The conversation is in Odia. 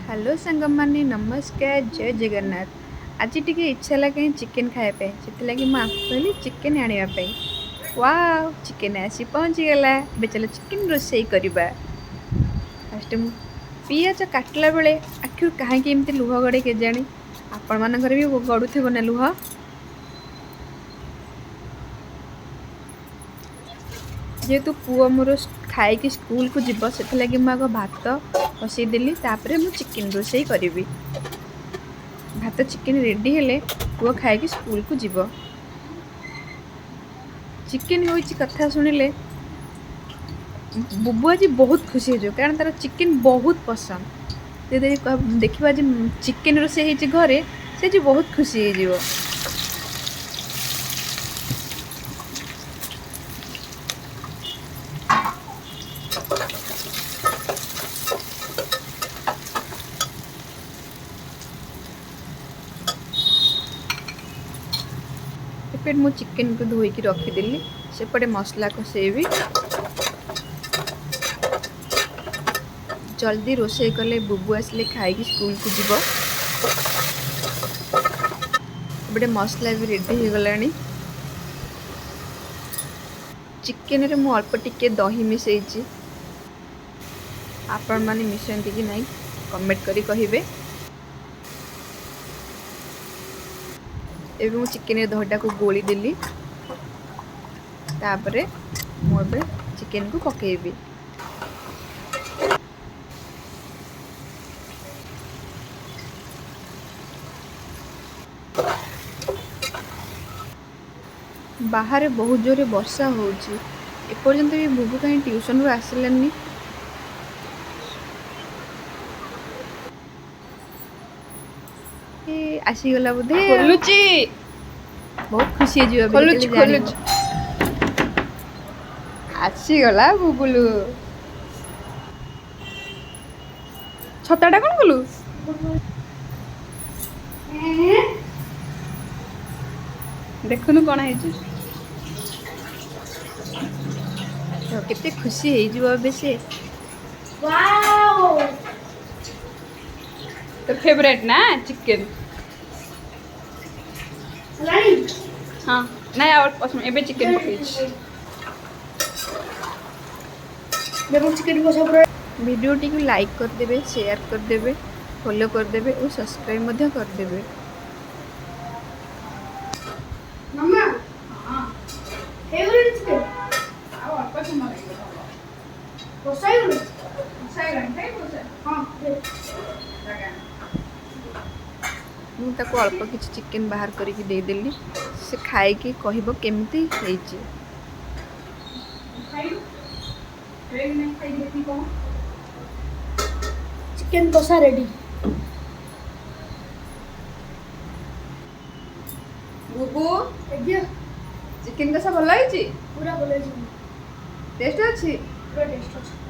ହ୍ୟାଲୋ ସାଙ୍ଗମାନେ, ନମସ୍କାର, ଜୟ ଜଗନ୍ନାଥ। ଆଜି ଟିକେ ଇଚ୍ଛା ହେଲା କାହିଁ ଚିକେନ୍ ଖାଇବା ପାଇଁ, ସେଥିଲାଗି ମୁଁ ଆଙ୍କୁ କହିଲି ଚିକେନ୍ ଆଣିବା ପାଇଁ। ୱାଓ, ଚିକେନ୍ ଆସି ପହଞ୍ଚିଗଲା। ଏବେ ଚାଲ ଚିକେନ୍ ରୋଷେଇ କରିବା। ଫାଷ୍ଟ ମୁଁ ପିଆଜ କାଟିଲା ବେଳେ ଆଖିରୁ କାହିଁକି ଏମିତି ଲୁହ ଗଡ଼େ କେଜାଣି, ଆପଣମାନଙ୍କର ବି ଗଡ଼ୁଥିବ ନା ଲୁହ? ଯେହେତୁ ପୁଅ ମୋର ଖାଇକି ସ୍କୁଲକୁ ଯିବ, ସେଥିଲାଗି ମୁଁ ଆଗ ଭାତ ବସେଇଦେଲି, ତାପରେ ମୁଁ ଚିକେନ୍ ରୋଷେଇ କରିବି। ଭାତ ଚିକେନ୍ ରେଡ଼ି ହେଲେ ପୁଅ ଖାଇକି ସ୍କୁଲକୁ ଯିବ। ଚିକେନ୍ ହେଉଛି କଥା ଶୁଣିଲେ ବୁବୁ ଆଜି ବହୁତ ଖୁସି ହେଇଯିବ, କାରଣ ତାର ଚିକେନ୍ ବହୁତ ପସନ୍ଦ। ଯଦି ଦେଖିବ ଆଜି ଚିକେନ୍ ରୋଷେଇ ହେଇଛି ଘରେ, ସେ ଆଜି ବହୁତ ଖୁସି ହେଇଯିବ। ଏପଟେ ମୁଁ ଚିକେନକୁ ଧୋଇକି ରଖିଦେଲି, ସେପଟେ ମସଲା କଷେଇବି। ଜଲ୍ଦି ରୋଷେଇ କଲେ ବୁବୁ ଆସିଲେ ଖାଇକି ସ୍କୁଲକୁ ଯିବ। ଏପଟେ ମସଲା ବି ରେଡ଼ି ହେଇଗଲାଣି। ଚିକେନରେ ମୁଁ ଅଳ୍ପ ଟିକେ ଦହି ମିଶେଇଛି, ଆପଣମାନେ ମିଶାନ୍ତି କି ନାହିଁ କମେଣ୍ଟ କରି କହିବେ। ଏବେ ମୁଁ ଚିକେନରେ ଦହିଟାକୁ ଗୋଳି ଦେଲି, ତାପରେ ମୁଁ ଏବେ ଚିକେନକୁ ପକେଇବି। ବାହାରେ ବହୁତ ଜୋରରେ ବର୍ଷା ହେଉଛି, ଏପର୍ଯ୍ୟନ୍ତ ବି ବୁବୁ କାହିଁ ଟ୍ୟୁସନରୁ ଆସିଲାନି। ଆସିଗଲା ବୋଧେ, ଖୋଲୁଛି, ବହୁତ ଖୁସି ହେଇଯିବ। ଖୋଲୁଛି ଖୋଲୁଛି, ଆସିଗଲା ବୁବୁଲୁ। ଛତାଟା କ'ଣ କଲୁ? ଦେଖୁନୁ କ'ଣ ହେଇଛି। କେତେ ଖୁସି ହେଇଯିବ ଏବେ ସେ। ତୋର ଫେଭରାଇଟ୍ ନା ଚିକେନ୍? ହଁ, ନାଇଁ, ଆଉ ଅଳ୍ପ ସମୟ, ଏବେ ଚିକେନ୍ ପକେଇଛି। ଭିଡ଼ିଓଟିକୁ ଲାଇକ୍ କରିଦେବେ, ସେୟାର କରିଦେବେ, ଫଲୋ କରିଦେବେ ଓ ସବସ୍କ୍ରାଇବ୍ ମଧ୍ୟ କରିଦେବେ। ମାମା, ହେଇଗଲାଣି ଚିକେନ୍? ଆଉ ଅଳ୍ପ ସମୟ ଲାଗିବ। କଷା ହେଇଗଲାଣି? କଷା ହେଇଗଲାଣି, ଖାଇବୁ? ହଁ। ମୁଁ ତାକୁ ଅଳ୍ପ କିଛି ଚିକେନ୍ ବାହାର କରିକି ଦେଇଦେଲି, ସେ ଖାଇକି କହିବ କେମିତି ହେଇଛି। ଚିକେନ୍ କଷା ରେଡ଼ି। ବୁବୁ। ଆଜ୍ଞା। ଚିକେନ୍ କଷା ଭଲ ହେଇଛି? ପୁରା ଭଲ ହେଇଛି। ଟେଷ୍ଟ ଅଛି? ପୁରା ଟେଷ୍ଟ ଅଛି।